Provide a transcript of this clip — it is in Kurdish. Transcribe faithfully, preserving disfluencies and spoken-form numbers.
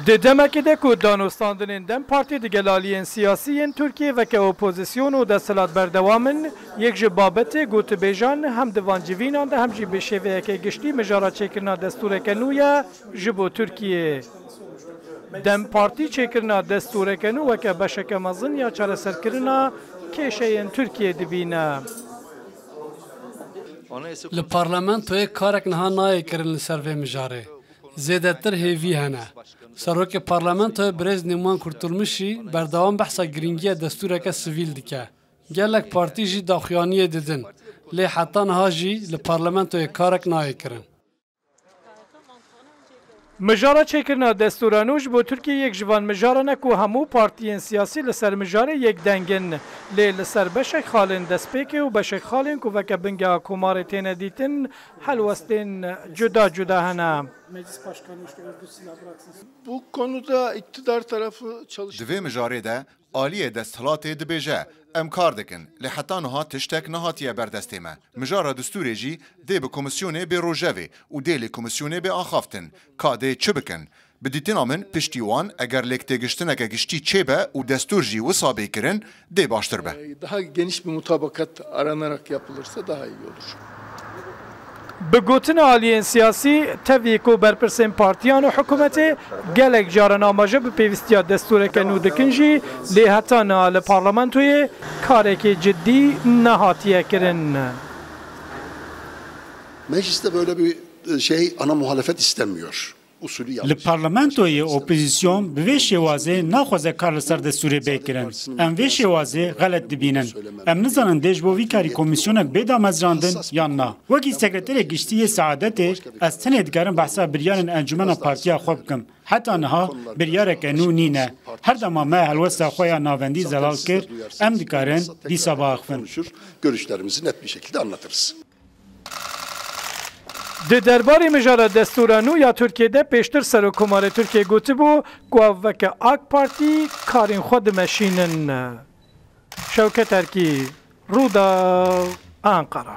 Di demekê de ku danûstandinên DEM Partî digel aliyên siyasî yên Tirkiyê weke opozîsyon û desthilat berdewam in, yek ji babetê gotibêjan hem di van civînan de hem jî bi şêveyeke giştî mijara çêkirina destûreke nû ye ji bo Tirkiyê. DEM Partî çêkirina destûreke nû weke beşeke mezin ya çareserkirina kêşeyên Tirkiyê dibîne. Li parlamentoyê karek niha nayê kirin li ser vê mijarê. Zêdetir hêvî hene. Serokê parlamentoyê birêz Nêman Kurtulmûş jî berdewam behsa girîngiya destûreke sivîl dike. Gelek partî jî daxuyaniyê didin. Lê heta niha jî li parlamentoyê karek nayê kirin. Mijara çêkirina destûra nû ji bo Tirkiyê yek ji van mijaran e ku hemû partiyên siyasî li ser mijarê yekdeng in. Lê li ser beşek xalên destpêkê û beşek xalên ku weke bingeha komarê têne dîtin, helwestên cuda cuda hene. Bu konuda iktidar tarafı çalış- Di vê mijarê de aliyê desthilatê dibêje, em kar dikin, lê heta niha tiştek nehatiye ber destê me. Mijara distûrê jî dê bi komîsyonê bê rojevê û dê li komîsyonê bê axaftin, ka dê çi bikin. Bi dîtina min piştî wan eger lêktêgiştineke giştî çêbe û destûr jî wisa bê kirin, dê baştir be. Daha geniş bir mutabakat aranarak yapılırsa daha iyi olur. Bi gotina aliyên siyasî, tevî ku berpirsên partiyan û hikûmetê gelek caran amaje bi pêvistiya destûreke nû dikin jî, lê heta niha li parlamentoyê karekî cidî nehatiye kirin. Meclis de böyle bir e, şey, ana muhalefet istenmiyor. Usulü Li yanlış. parlamentoyê opozîsyon bi vê şêwazê naxwaze kar li ser destûrê bê kirin. Em vê şêwazê xelet dibînin. Em nizanin dê ji bo vî karî komîsyoneke bê damezrandin yan na. Wekî sekreterê giştî yê Seadetê, ez tenê dikarim behsa biryarên encûmena partiya xwe bikim. Heta niha biryareke nû nîne. Her dema me helwesta xwe ya navendî zelal kir, em dikarin dîsa biaxivin. Konuşur, görüşlerimizi net bir şekilde anlatırız. Di derbarê mijara destûra nû ya Tirkiyê de pêştir Serokkomarê Tirkiyê gotibû ku ev weke AK Partî karên xwe dimeşînin. Şewket Erkî, Rûdaw, Anqara.